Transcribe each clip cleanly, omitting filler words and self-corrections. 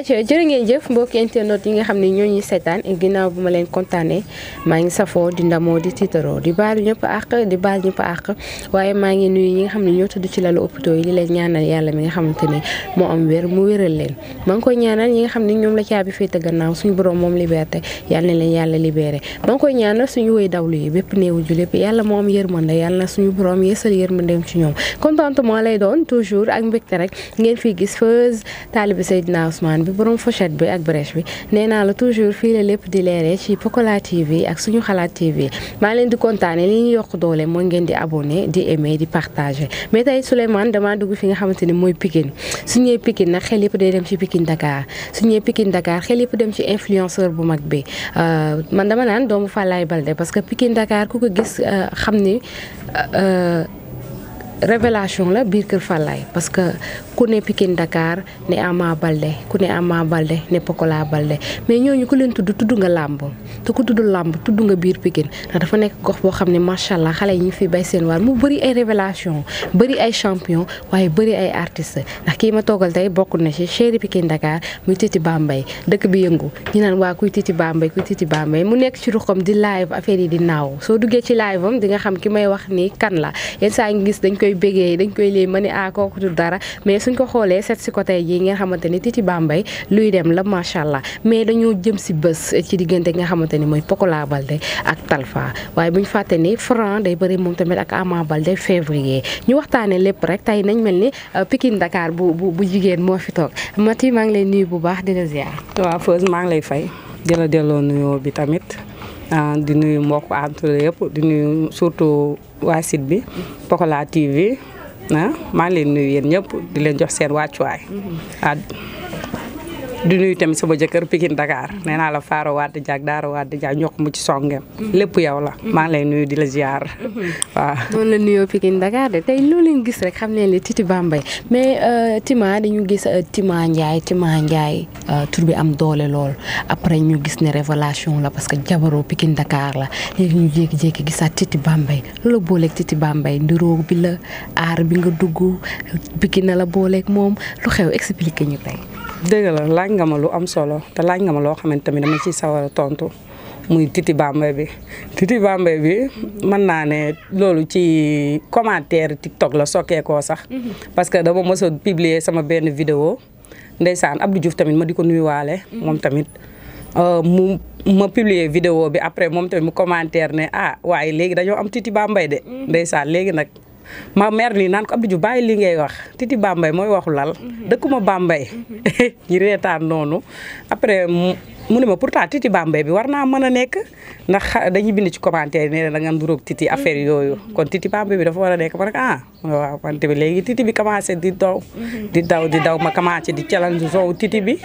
jërë ngeen jëf mbokki internet yi nga xam ne ñoo ñuy seetaan ginnaaw bu ma leen kontaanee maa ngi safoo di ndamoo di tiitaroo di baal ñëpp àq waaye maa ngi nuyu ñi nga xam ne ñoo tudd ci lalu hôpitaux yi di leen ñaanal yàlla mi nga xamante ni moo am wér mu wéral leen maa ngi koy ñaanal ñi nga xam ne ñoom la caabi féete gannaaw suñu borom moom liberté yàlla na leen yàlla libéré maa ngi koy ñaanal suñu woy dawlu yi bépp néewu ju lépp yàlla moo am yërmande yàlla na suñu borom yeesal yërmandeem ci ñoom contentement lay doon toujours ak mbégte rek ngeen fii gis Feuz taalibi Seydina Ousmane bi borom fourchette bi ak brèche bi nee naa la toujours fii la lépp di leeree ci Pokola TV ak suñu xalaat TV maa leen di kontaane li ñu yokk doole mooy ngeen di abonné di aimer di partager mais tey Souleymane damaa dugg fi nga xamante ni mooy Pikine su ñëwee Pikine nag xel yëpp day dem ci Pikine Dakar su ñëwee Pikine Dakar xel yëpp dem ci influenceur bu mag bi man dama naan doomu Falaye Baldé parce que Pikine Dakar ku ko gis xam ni révélation la biir kër Falaye parce que ku ne Pikine Dakar ne Ama Baldé ku ne Ama Baldé ne Pokola Baldé mais ñooñu ku leen tudd nga làmb te ku tudd làmb tudd nga biir Pikine ndax dafa nekk gox boo xam ne macha allah xale yi ñu fi bay seen waar mu bëri ay révélation bëri ay champion waaye bëri ay artiste ndax kii ma toogal tey bokk na ci chéri Pikine Dakar muy Titi Bambey dëkk bi yëngu ñu naan waa kuy Titi Bambey mu nekk ci ruxam di live affaire yi di naaw soo duggee ci live am di nga xam ki may wax ni kan la yenn saa ngi gis dañ koy bégee dañ koy léegi ma ne kooku du dara mais suñ ko xoolee seet si ko tey jii ngeen xamante ni Titi Bambey luy dem la macha allah mais dañoo jëm si bés ci diggante nga xamante ni mooy Pokola Baldé ak Talfa waaye bu ñu fàtte ni Franc day bëri moom tamit ak Ama Baldé février ñu waxtaanee lépp rek tey nañ mel ni Pikine Dakar bu jigéen moo fi toog Mati maa ngi lay nuyu bu baax di la ziar. waaw Feuz maa ngi lay fay di la delloo nuyoo bi tamit di nuyu mbokk àdduna yëpp di nuyu surtout waa site bi Pokola TV maa ngi leen nuyu yéen ñëpp di leen jox seen wàccuwaay. di nuyu tamit sama jëkkër Pikine Dakar nee naa la Faaro Wade Diak Daara Wade Diak ñokk mu ci songem lépp yow la maa ngi lay nuyu di la ziar waaw. noonu la nuyoo Pikine Dakar de tey loolu leen gis rek xam ne li Titi Bambey mais Tima dañu gis Tima Ndiaye tur bi am doole lool après ñu gis ne révélation la parce que jabaroo Pikine Dakar la léegi ñu jékki-jékki gisaat Titi Bambey loolu la booleeg Titi Bambey ndiroo bi la aar bi nga dugg Pikine na la booleeg moom lu xew expliqué ñu tey. dëgg la laaj nga ma lu am solo te laaj nga ma loo xamante tamit dama ciy sawar a tontu muy Titi Bambey bi mën naa ne loolu ci commentaire TikTok la sokkeekoo sax parce que dama mos a publier sama benn vidéo ndeysaan Abdou Diouf tamit ma di ko nuyuwaale moom tamit ma publier vidéo bi après moom tamit mu commentaire ne waaye léegi dañoo am Titi Bambey de ndeysaan léegi nag ma mer nii naan ko Abdou Diouf bàyyi li ngay wax Titi Bambey mooy waxu lal dëkkuma Bambey ñi reetaan noonu après mu ne ma pourtant Titi Bambey bi war naa mën a nekk ndax dañuy bind ci commentaire nee na da nga nduróog Titi affaire yooyu kon Titi Bambey bi dafa war a nekk ma ne waaw wante bi léegi Titi bi commencé di daw ma commencé di challenge soow Titi bi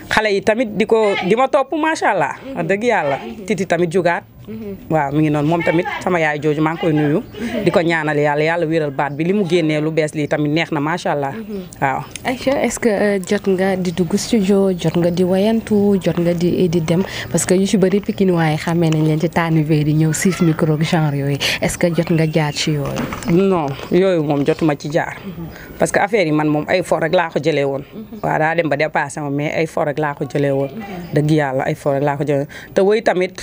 xale yi tamit di ma topp macha allah wax dëgg yàlla Titi tamit jugaat waaw mi ngi noonu moom tamit sama yaay jooju maa ngi koy nuyu di ko ñaanal yàlla wéral baat bi li mu génnee lu bees lii tamit neex na macha allah waaw. Aïcha est-ce que jot nga di dugg studio jot nga di wayantu jot nga di dem parce que yu ci bëri Pikine waaye xamee nañ leen ci taani veer yi ñëw siif micro genre yooyu est-ce que jot nga jaar ci yooyu. non yooyu moom jotuma ci jaar parce que affaire yi man moom ay fo rek laa ko jëlee woon waaw daa dem ba dépassé ma mais ay fo rek laa ko jëlee woon dëgg yàlla ay fo rek laa ko jëlee te woy tamit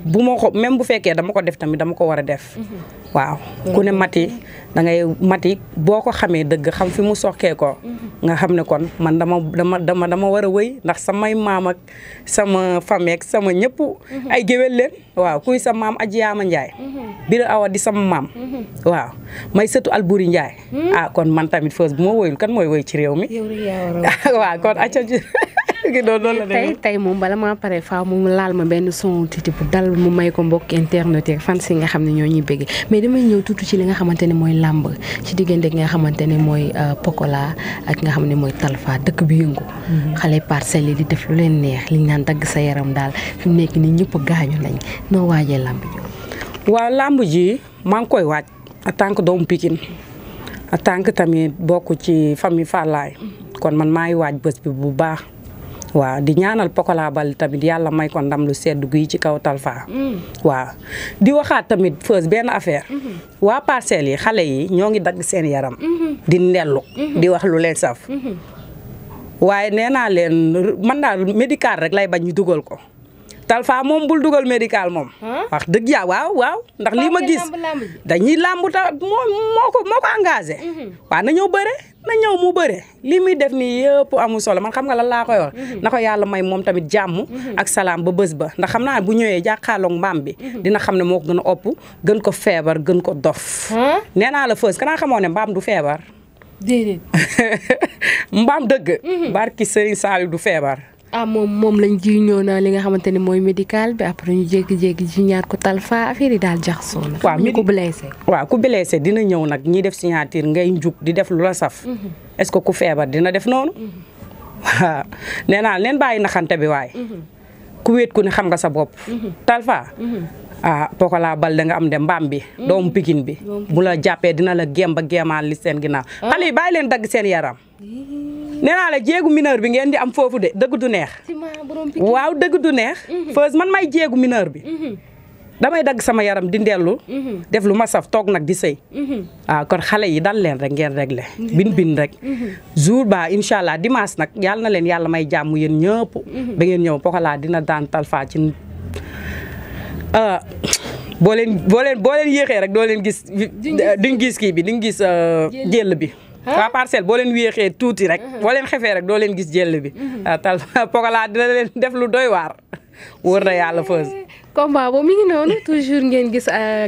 bu ma ko même bu fekkee dama ko def tamit dama ko war a def waaw ku ne Mati boo ko xamee dëgg xam fi mu sokkee ko nga xam ne kon man dama war a wëy ndax samay maam ak sama famille ak sama ñëpp ay géwél leen waaw kuy sa maam Aji Yaama Njaay Bira Awa di sama maam waaw may sëtu Alburi Njaay kon man tamit Feuz bu ma wëyul kan mooy wëy ci réew mi waaw kon acca tey moom bala maa pare faaw mu laal ma benn son Titi bu dal mu may ko mbokk internet yi fan si nga xam ne ñoo ñuy bëgg mais damay ñëw tuuti ci li nga xamante ne mooy làmb ci diggante nga xamante ne mooy Pokola ak nga xam ne mooy Talfa dëkk bi yëngu xale Parcelles yi di def lu leen neex li ñu naan dagg sa yaram daal fi mu nekk nii ñëpp gaañu nañ noo waajee làmb ji. waaw làmb ji maa ngi koy waaj en tant que doomu Pikine en tant que tamit bokk ci famille Falaye kon man maa ngi waaj bés bi bu baax. waaw di ñaanal Pokola Baldé tamit yàlla may ko ndam lu sedd guy ci kaw Talfa. waaw di waxaat tamit Feuz benn affaire. waa Parcelles yi xale yi ñoo ngi dagg seen yaram. di nellu di wax lu leen saf. waaye nee naa leen man daal médical rek lay bañ ñu dugal ko. Talfa moom bul dugal médical moom. wax dëgg yaa waaw ndax lii ma gis dañuy làmb ta moo ko engagé. waaw na ñëw bëre na ñëw mu bëre lii muy def nii yëpp amul solo man xam nga lan laa koy wax. na ko yàlla may moom tamit jàmm. ak salaam ba bés ba ndax xam naa bu ñëwee jàkkaarloog mbaam bi. dina xam ne moo ko gën a ëpp gën ko feebar gën ko dof. nee naa la fës kanaa xamoo ne mbaam du feebar. déedéet. mbaam dëgg. barki Serigne Saliou du feebar. moom lañ ji ñëw na li nga xamante ne mooy médical bi après ñu jékki-jékki ji ñaar ko Talfa affaire yi daal jaxasoo na. waaw ku blessé. waaw ku blessé dina ñëw nag ñi def signature ngay njug di def lu la saf. est-ce que ku feebar dina def noonu. waaw nee naa leen bàyyi naxante bi waaye. ku wéet ku ne xam nga sa bopp. Talfa. Pokola Balde nga am de mbaam bi. doomu Pikine bi. bu la jàppee dina la gémba géemaal li seen ginnaaw. xale yi bàyyi leen dagg seen yaram. nee naa la jéegu mineur bi ngeen di am foofu de dëgg du neex. waaw dëgg du neex. Feuz man may jéegu mineur bi. damay dagg sama yaram di ndellu. def lu ma saf toog nag di sëy. waaw kon xale yi dal leen rek ngeen réglé. bin rek. jour ba incha allah dimanche nag yàlla na leen yàlla may jàmm yéen ñëpp. ba ngeen ñëw Pokola dina daan Talfa ci. boo leen yéexee rek doo leen gis. duñ gis kii bi duñ gis jël bi. waa Parcelles boo leen wéexee tuuti rek boo leen xefee rek doo leen gis jël bi. Talfa Pokola dina leen def lu doy waar. wóor na yàlla Feuz. combat boobu mi ngi noonu toujours ngeen gis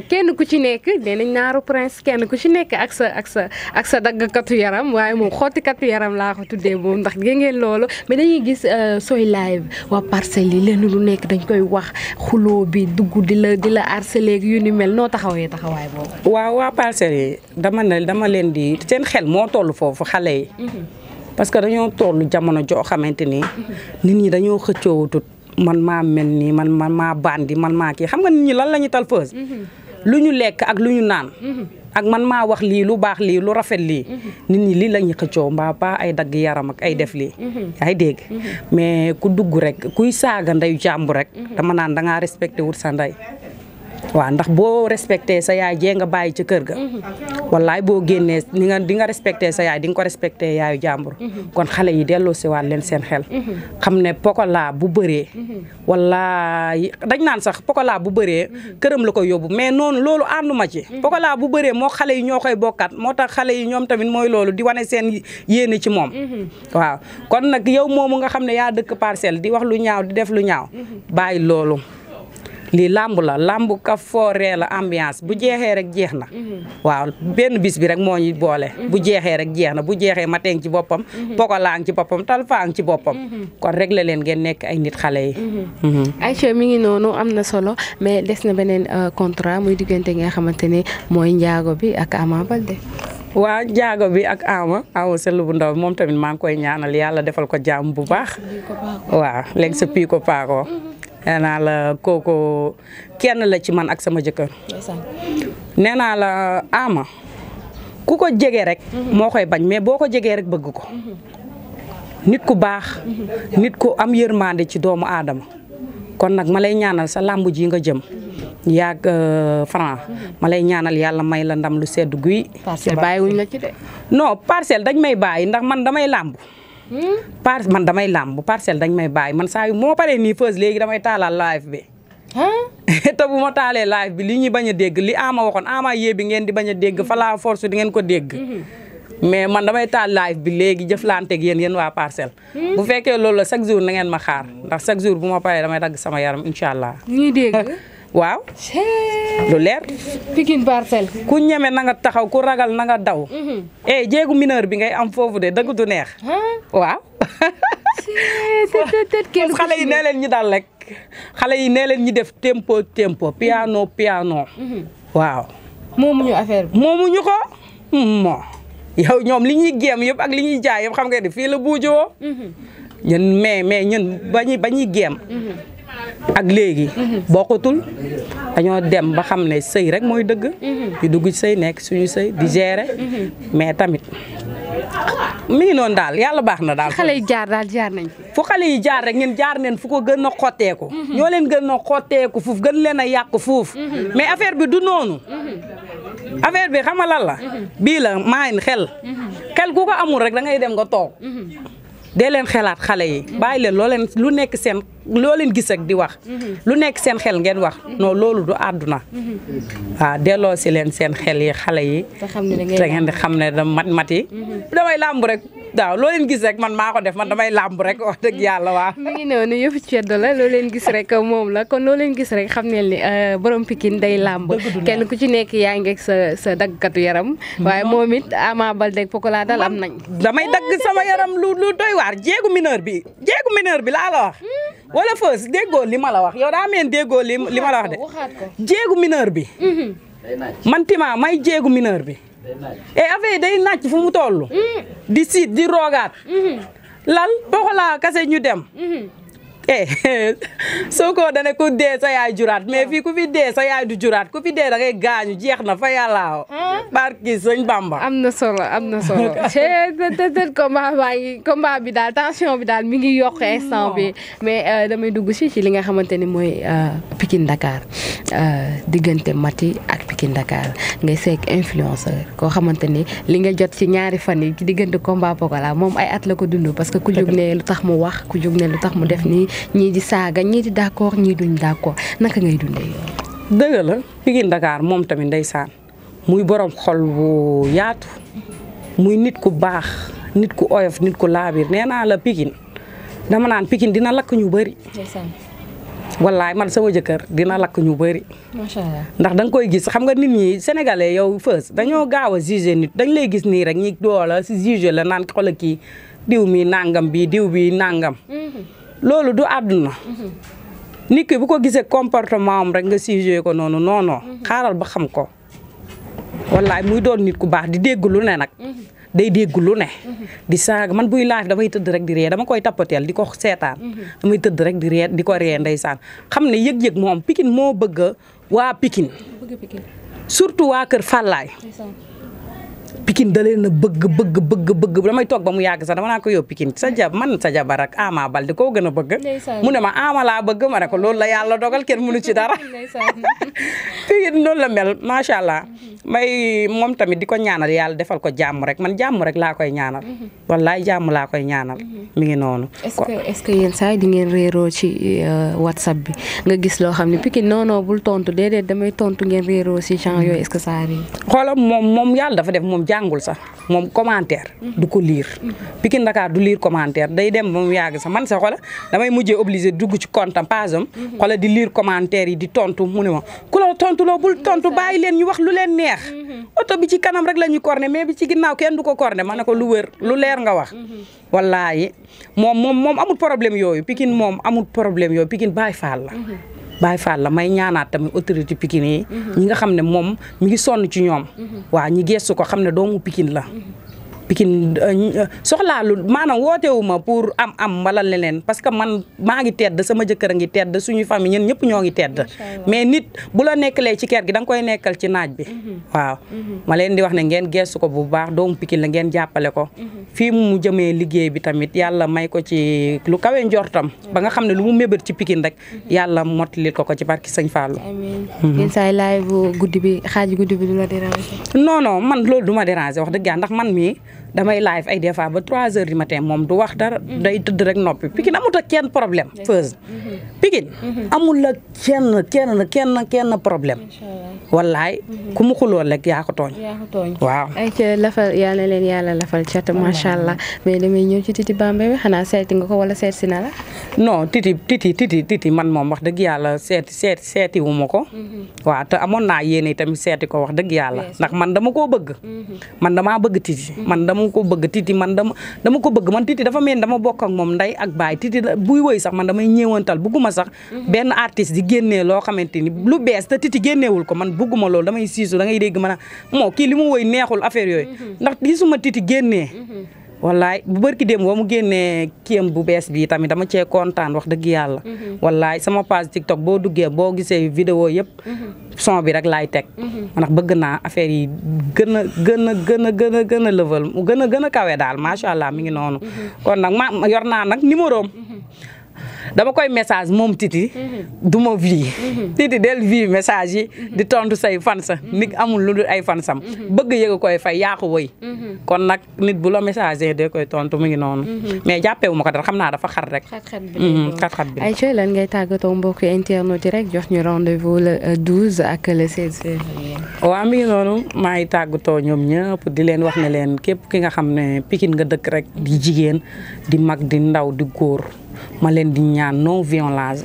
kenn ku ci nekk nee nañ naaru prince kenn ku ci nekk ak sa daggkatu yaram waaye moom xottikatu yaram laa ko tuddee moom ndax ngeen loolu mais dañuy gis sooy live waa Parcelles yi lenn lu nekk dañ koy wax xuloo bi dugg di la harceler yu ni mel noo taxawee taxawaay boobu. waaw waa Parcelles yi dama leen di seen xel moo toll foofu xale yi. parce que dañoo toll jamono joo xamante ni. nit ñi dañoo xëccoowutut man maa mel nii man maa bandi man maa kii xam nga nit ñi lan la ñu tal Feuz. lu ñu lekk ak lu ñu naan. ak man maa wax lii lu baax lii lu rafet lii. nit ñi lii la ñuy xëccoo mbaa ba ay dagg yaram ak ay def lii. yaa ngi dégg mais ku dugg rek kuy saaga ndeyu jàmbu rek. dama naan da ngaa respecté wut sa ndey. waaw ndax boo respecté sa yaay jee nga bàyyi ci kër ga. wallaay boo génnee di nga respecté sa yaay di nga ko respecté yaayu jàmbur. kon xale yi delloo si waat leen seen xel. xam ne Pokola bu bëree. wallaay dañ naan sax Pokola bu bëree. këram la ko yóbbu mais noonu loolu ànduma ci. Pokola bu bëree moo xale yi ñoo koy bokkaat moo tax xale yi ñoom tamit mooy loolu di wane seen yéene ci moom. waaw kon nag yow moomu nga xam ne yaa dëkk Parcelles di wax lu ñaaw di def lu ñaaw bàyyi loolu. lii làmb la làmb ka fooree la ambiance bu jeexee rek jeex na. waaw benn bis bi rek moo ñu boole. bu jeexee rek jeex na bu jeexee Maté ngi ci boppam. Pokola ngi ci boppam Talfa ngi ci boppam. kon réglé leen ngeen nekk ay nit xale yi. Aïcha mi ngi noonu am na solo mais des na beneen contrat muy diggante nga xamante ne mooy njaago bi ak Ama Baldé. waa njaago bi ak Ama Selu bu ndaw moom tamit maa ngi koy ñaanal yàlla defal ko jàmm bu baax. waaw léegi sa pii ko paako. nee naa la kooku kenn la ci man ak sama jëkkër. nee naa la Ama ku ko jege rek. moo koy bañ mais boo ko jegee rek bëgg ko. nit ku baax. nit ku am yërmande ci doomu aadama. kon nag ma lay ñaanal sa làmb ji nga jëm. yaag Franc ma lay ñaanal yàlla may la ndam lu sedd guy. Parcelles bàyyiwuñ la ci de. non Parcelles dañ may bàyyi ndax man damay làmb. man damay làmb Parcelles dañ may bàyyi man saa yu moo paree nii Feuz léegi damay taalal live bi. te bu ma taalee live bi li ñuy bañ a dégg li Ama waxoon Ama yéebi ngeen di bañ a dégg fa la force di ngeen ko dégg. mais man damay taal live bi léegi jëflanteeg yéen waa Parcelles. bu fekkee loolu la chaque jour na ngeen ma xaar ndax chaque jour bu ma paree damay dagg sama yaram incha allah. ñuy dégg. waaw. lu leer. Pikine Parcelles. ku ñeme na nga taxaw ku ragal na nga daw. jéegu mineur bi ngay am foofu de dëgg du neex. waaw. xale yi nee leen ñi dal rek. xale yi nee leen ñi def tempo piano. waaw. moomuñu affaire bi. moomuñu ko. moo yow ñoom li ñuy géem yëpp ak li ñuy jaay yëpp xam nga ni fii la buujoo. ñun mais ñun bañuy géem. ak léegi bokkutul dañoo dem ba xam ne sëy rek mooy dëgg. di dugg sëy nekk suñu sëy di gérer. mais tamit mi ngi noonu daal yàlla baax na daal. xale yi jaar nañ fu xale yi jaar rek ngeen jaar neen fu ko gën a xotteeku. ñoo leen gën a xotteeku fuuf gën leen a yàq fuuf. mais affaire bi du noonu. affaire bi xam nga lan la. bii la maayin xel ku ko amul rek da ngay dem nga toog. dee leen xelaat xale yi bàyyi leen lu nekk seen loo leen gis rek di wax lu nekk seen xel ngeen wax non loolu du àdduna waaw delloo si leen seen xel yi xale yi te ngeen di xam ne da mat yi damay làmb rek waaw loo leen gis rek man maa ko def man damay làmb rek wax dëgg yàlla waaw mi ngi noonu yëfu ceddo la loo leen gis rek moom la kon loo leen gis rek xam ne ni borom Pikine day làmb kenn ku ci nekk yaa ngi ak sa daggkatu yaram waaye moom it Ama Baldé ak Pokola daal am nañ damay dagg sama yaram lu doy waar jéegu mineur bi laa la wax wala fës déggoo li ma la wax yow daa meen déggoo li ma la wax de jéegu mineur bi man tima may jéegu mineur bi et affaire day nàcc fu mu toll di siit di roogaat lal Pokola kase ñu dem Sonko dane ku dee sa yaay juraat mais fii ku fi dee sa yaay du juraat ku fi dee da ngay gaañu jeex na fa yàlla barki sëñ Bamba am na solo peut-être combat bi daal tension bi daal mi ngi yokk instant bi mais damay dugg ci li nga xamante ni mooy Pikine Dakar diggante Mati ak Pikine Dakar ngay seek influenceur koo xamante ni li nga jot ci ñaari fan yi ci diggante combat Pokola moom ay at la ko dund parce que ku jóg ne lu tax mu wax ku jóg ne lu tax mu def nii ñii di saaga ñii di d'accord ñii duñ d'accord naka ngay dundee yoon. dëgg la Pikine Dakar moom tamit ndeysaan muy borom xol bu yaatu muy nit ku baax nit ku oyof nit ku laabir nee naa la Pikine dama naan Pikine dina lakk ñu bëri. wallaay man sama jëkkër dina lakk ñu bëri. macha allah ndax da nga koy gis xam nga nit ñi sénégalais yow fës dañoo gaaw a juger nit dañ lay gis nii rek ñi doola si juger la naan xoolal kii diw mi nangam bi diw bi nangam. loolu du àdduna nit ki bu ko gisee comportement am rek nga sujet ko noonu non xaaral ba xam ko wallaay muy doon nit ku baax di dégg lu ne nag day dégg lu ne di saaga man buy live damay tëdd rek di ree dama koy tappateel di ko seetaan damay tëdd rek di ree di ko ree ndeysaan xam ne yëg-yëg moom Pikine moo bëgg waa Pikine surtout waa Kër Fallaye Pikine da leen a bëgg damay toog ba mu yàgg sax dama naa ko yow Pikine sa jabar ak Ama Baldé koo gën a bëgg mu ne ma Ama laa bëgg ma ne ko loolu la yàlla dogal kenn mënu ci dara Pikine noonu la mel macha allah may moom tamit di ko ñaanal yàlla defal ko jàmm rek man jàmm rek laa koy ñaanal wallaay jàmm laa koy ñaanal mi ngi noonu est-ce que yéen saa yi di ngeen réeroo ci WhatsApp bi nga gis loo xam ne Pikine non bul tontu déedéet damay tontu ngeen réeroo ci genre yooyu est-ce que ça arrive xoolal moom yàlla dafa def moom jàngul sax moom commentaire du ko lire Pikine Dakar du lire commentaire day dem ba mu yàgg sax man sax xoolal damay mujjee obligé dugg ci compte am page am xoolal di lire commentaire yi di tontu mu ne ma ku la tontu loo bul tontu bàyyi leen ñu wax lu leen neex oto bi ci kanam rek la ñu corné mais bi ci ginnaaw kenn du ko corné ma ne ko lu wër lu leer nga wax wallaahi moom amul problème yooyu Pikine moom amul problème yooyu Pikine Baay Faal la Baay Faal la may ñaanaat tamit autorité Pikine yi ñi nga xam ne moom mi ngi sonn ci ñoom waa ñi gestu ko xam ne doomu Pikine la Pikine soxlaalu maanaam wootewu ma pour am wala leneen parce que man maa ngi tedd sama jëkkër a ngi tedd suñu famille ñun ñëpp ñoo ngi tedd mais nit bu la nekkalee ci kër gi da nga koy nekkal ci naaj bi waaw ma leen di wax ne ngeen gestu ko bu baax doomu Pikine la ngeen jàppale ko fii mu jëmee liggéey bi tamit yàlla may ko ci lu kawe njortam ba nga xam ne lu mu mébét ci Pikine rek yàlla mottali ko ci barki Sëñ Fallou yéen saa live guddi bi xaaj guddi bi du la déranger non man loolu du ma déranger wax dëgg yàlla ndax man mii damay live ay des fois ba 3 heures du matin moom du wax dara day tëdd rek noppi Pikine amul ak kenn problème feuse Pikine amul ak kenn problème wallaay ku mu xulool rek yaa ko tooñ waaw ay ca lafal yal na leen yàlla lafal cat macha allah mais damay ñëw ci Titi Bambey bi xanaa seeti nga ko wala seet si na la non titi man moom wax dëgg yàlla seeti wu ma ko waaw te amoon naa yéene tamit seeti ko wax dëgg yàlla ndax man dama koo bëgg man damaa bëgg Titi man dama ko bëgg Titi man dama ko bëgg man Titi dafa mel dama bokk ak moom ndey ak baay Titi buy woy sax man damay ñëwantal bugguma sax benn artiste di génnee loo xamante ni lu bees te Titi génneewul ko man bugguma loolu damay siisu da ngay dégg man a moo kii li mu woy neexul affaire yooyu ndax gisuma Titi génnee wallaay bu bërki dem boo mu génnee kiyam bu bees bi tamit dama cee kontaan wax dëgg yàlla wallaay sama page TikTok boo duggee boo gisee vidéo yëpp son bi rek laay teg ndax bëgg naa affaire yi gën a level mu gën a kawe daal macha allah mi ngi noonu kon nag ma yor naa nag numéro am dama koy message moom Titi du ma vie Titi del vie message yi di tontu say fansa nit amul lu dul ay fansam bëgg yëga koy fay yaa ko wëy kon nag nit bu la message de koy tontu mu ngi noonu mais jàppewu ma ko dara xam naa dafa xar rek xat-xat bi ay coy lan ngay tàggatoo mbokk internet yi rek jox ñu rendez-vous le 12 ak le 16 février waaw mi ngi noonu maa ngi tàggatoo ñoom ñëpp di leen wax ne leen képp ki nga xam ne Pikine nga dëkk rek di jigéen di mag di ndaw di góor ma leen di ñaan non violence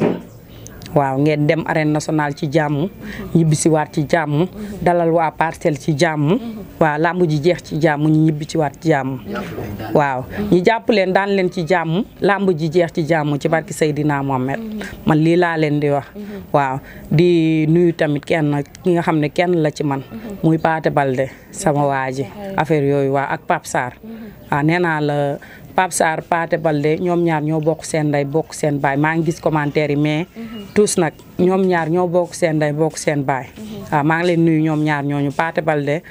waaw ngeen dem arène nationale ci jàmm ñibbisiwaat ci jàmm dalal waa Parcelles ci jàmm waaw làmb ji jeex ci jàmm ñu ñibbisiwaat ci jàmm waaw ñu jàpp leen daan leen ci jàmm làmb ji jeex ci jàmm ci barki Seydina Mohamed man lii laa leen di wax waaw di nuyu tamit kenn ki nga xam ne kenn la ci man muy Paate Balde sama waa ji affaire yooyu waa ak Pape Sarr waaw nee naa la Pape Sarr Paate Balde ñoom ñaar ñoo bokk seen ndey bokk seen baay maa ngi gis commentaire yi mais tous nag ñoom ñaar ñoo bokk seen ndey bokk seen baay waaw maa ngi leen nuyu ñoom ñaar ñooñu Paate Balde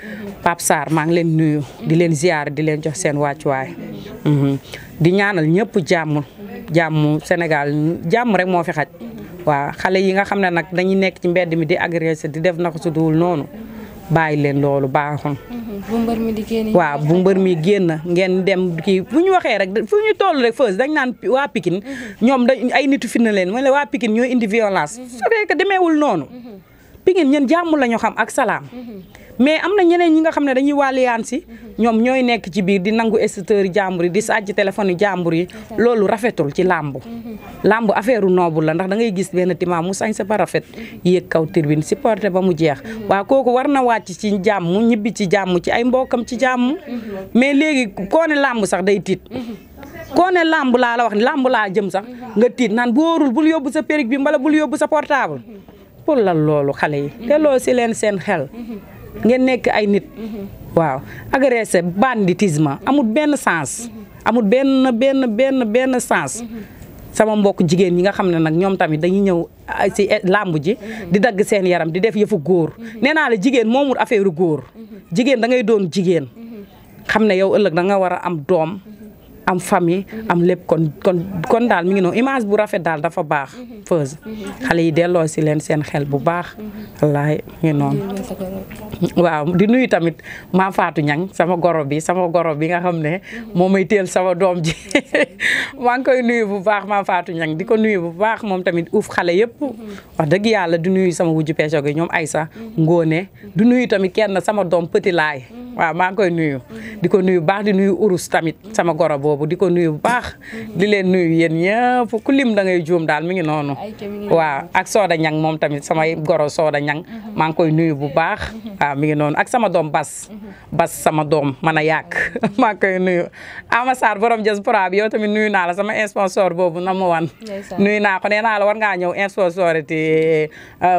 Pape Sarr maa ngi leen nuyu di leen ziar di leen jox seen wàccuwaay di ñaanal ñëpp jàmm Sénégal jàmm rek moo fi xaj waaw xale yi nga xam ne nag dañuy nekk ci mbedd mi di agressé di def naka su dul noonu bàyyi leen loolu baaxul bu mbër mi di génn waaw bu mbër mi génn ngeen dem kii fu ñu waxee rek fu ñu toll rek Feuz dañ naan waa Pikine ñoom ay nitu fi na leen wala waa Pikine ñoo indi violence su fekkee demeewul noonu Pikine ñun jàmm la ñu xam ak salaam mais am na ñeneen ñi nga xam ne dañuy wàlliyaan si ñoom ñooy nekk ci biir di nangu extincteur jàmbur yi di sàcc téléphone yi jàmbur yi loolu rafetul ci làmb làmb affaire noobu la ndax da ngay gis benn timaam mu sañ sa ba rafet yéeg kaw tribune supporté ba mu jeex waaw kooku war na wàcc ci jàmm ñibbi ci jàmm ci ay mbokkam ci jàmm mais léegi koo ne làmb sax day tiit koo ne làmb laa la wax làmb laa jëm sax nga tiit naan bu wóorul bul yóbbu sa périg bi mbala bul yóbbu sa portable pour lan loolu xale yi te loolu si leen seen xel ngeen nekk ay nit waaw agressé banditisme amul benn sens amul benn sens sama mbokk jigéen ñi nga xam ne nag ñoom tamit dañuy ñëw si làmb ji di dagg seen yaram di def yëfu góor nee naa la jigéen moomul affaire góor jigéen da ngay doon jigéen xam ne yow ëllëg da nga war a am doom am famille am lépp kon daal mi ngi noonu image bu rafet daal dafa baax Feuz xale yi delloo si leen seen xel bu baax wallaahi mi ngi noonu waaw di nuyu tamit maa Fatou Niang sama goro bi nga xam ne moo may teel sama doom ji maa ngi koy nuyu bu baax maa Fatou Niang di ko nuyu bu baax moom tamit uuf xale yëpp wax dëgg yàlla di nuyu sama wujju peso gi ñoom Aïssa Ngone di nuyu tamit kenn sama doom Petit Laay waaw maa ngi koy nuyu di ko nuyu baax di nuyu urus tamit sama goro boobu di ko nuyu bu baax di leen nuyu yéen ñëpp ku lim da ngay juum daal mi ngi noonu waaw ak Soda Niang moom tamit samay goro Soda Niang maa ngi koy nuyu bu baax waaw mi ngi noonu ak sama doom Bas sama doom mën a yàq maa ngi koy nuyu Ama Sarr borom diaspora bi yow tamit nuyu naa la sama sponsor boobu na ma wan nuyu naa ko nee naa la war ngaa ñëw sponsorité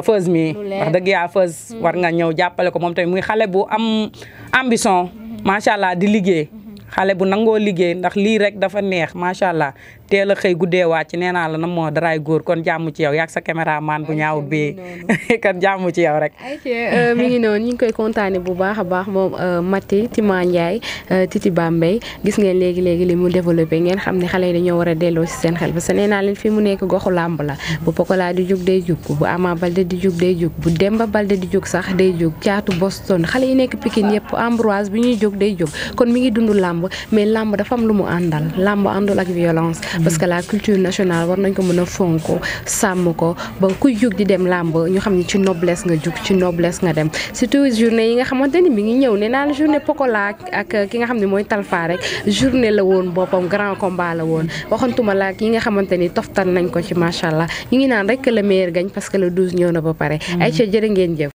Feuz mi wax dëgg yaa Feuz war nga ñëw jàppale ko moom tamit muy xale bu am ambition macha allah di liggéey xale bu nangoo liggéey ndax lii rek dafa neex macha allah teel a xëy guddee wàcc nee naa la na moo daraay góor kon jàmm ci yow yaag sa caméraman bu ñaawut bi kon jàmm ci yow rek. mi ngi noonu ñu ngi koy kontaane bu baax a baax moom Mati Tima Ndiaye Titi Bambey gis ngeen léegi li mu développé ngeen xam ne xale yi dañoo war a delloo si seen xel parce que nee naa leen fi mu nekk goxu làmb la bu Pokola di jug day jug bu Ama Balde di jug day jug bu Demba Balde di jug sax day jug caatu Boston xale yi nekk Pikine yëpp Ambroise bi ñuy jug day jug kon mi ngi dund làmb mais làmb dafa am lu mu àndal làmb àndul ak violence parce que la culture nationale war nañ ko mën a fonk sàmm ko ba kuy jug di dem làmb ñu xam ne ci noblesse nga jug ci noblesse nga dem surtout journée yi nga xamante ni mi ngi ñëw nee naa la journée Pokola ak ki nga xam ne mooy Talfa rek journée la woon boppam grand combat la woon waxantuma la yi nga xamante ni toftal nañ ko ci macha allah ñu ngi naan rek le meilleur gagne parce que le 12 ñëw na ba pare ay ca jërë ngeen jëf